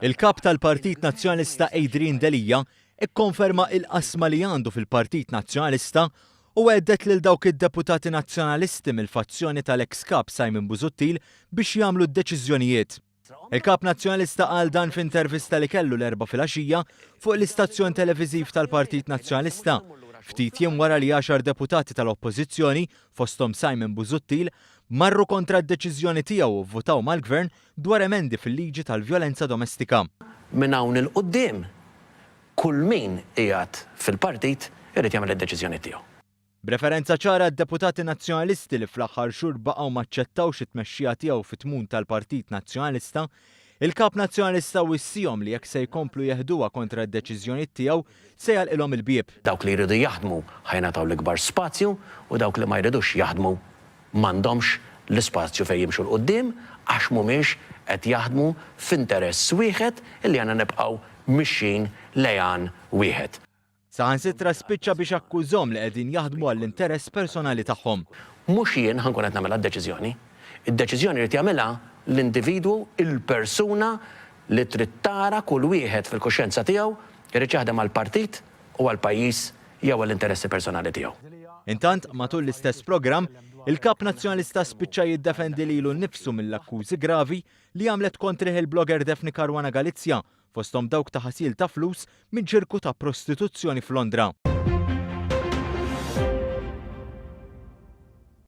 Il-Kap tal-Partit Nazzjonalista Adrian Delia ikkonferma il-qasma li għandu fil-Partit Nazzjonalista u għeddet lil dawk id-deputati Nazzjonalisti mill-fazzjoni tal-eks Kap Simon Busuttil biex jagħmlu d-deċiżjonijiet. Il-Kap Nazzjonalista qal dan f'intervista li kellu l-Erbgħa filgħaxija fuq l-istazzjon televiżiv tal-Partit Nazzjonalista, ftit jiem wara li għaxar deputati tal-Oppożizzjoni, fosthom Simon Busuttil, marru kontra d-deċiżjoni tiegħu u vvutaw mal-Gvern dwar emendi fil-liġi tal-vjolenza domestika. Minn hawn 'il quddiem, kull min qiegħed fil-partit irid jagħmel id-deċiżjoni tiegħu. B'referenza ċara għad-deputati Nazzjonalisti li fl-aħħar xhur baqgħu m'aċċettawx it-tmexxija tiegħu fit-tmun tal-Partit Nazzjonalista, il-Kap Nazzjonalista wissihom li jekk se jkomplu jeħduha kontra d-deċiżjonijiet tiegħu se jagħlqilhom il-bieb. Dawk li jridu jaħdmu ħa jingħataw l-ikbar spazju u dawk li ma jridux jaħdmu m'għandhomx l-ispazju fejn jimxu 'l quddiem għax mhumiex qed jaħdmu f'interess wieħed illi għandna nibqgħu mixjin lejn għan wieħed. Saħansitra spiċċa biex akkużhom li qegħdin jaħdmu għall-interess personali tagħhom. Mhux jien ħa nkun qed nagħmilha d-deċiżjoni. Id-deċiżjoni jrid jagħmilha l-individwu, il-persuna li trid tara kull wieħed fil-kuxjenza tiegħu jridx jaħdem għall-partit u għall-pajjiż jew għall-interessi personali tiegħu. Intant, matul l-istess programm, il-Kap Nazzjonalista spiċċa jiddefendi lilu nnifsu mill-akkużi gravi li għamlet kontrih il-blogger Daphne Caruana Galizia, fosthom dawk ta' ħasil ta' flus minn ċirku ta' prostituzzjoni f'Londra.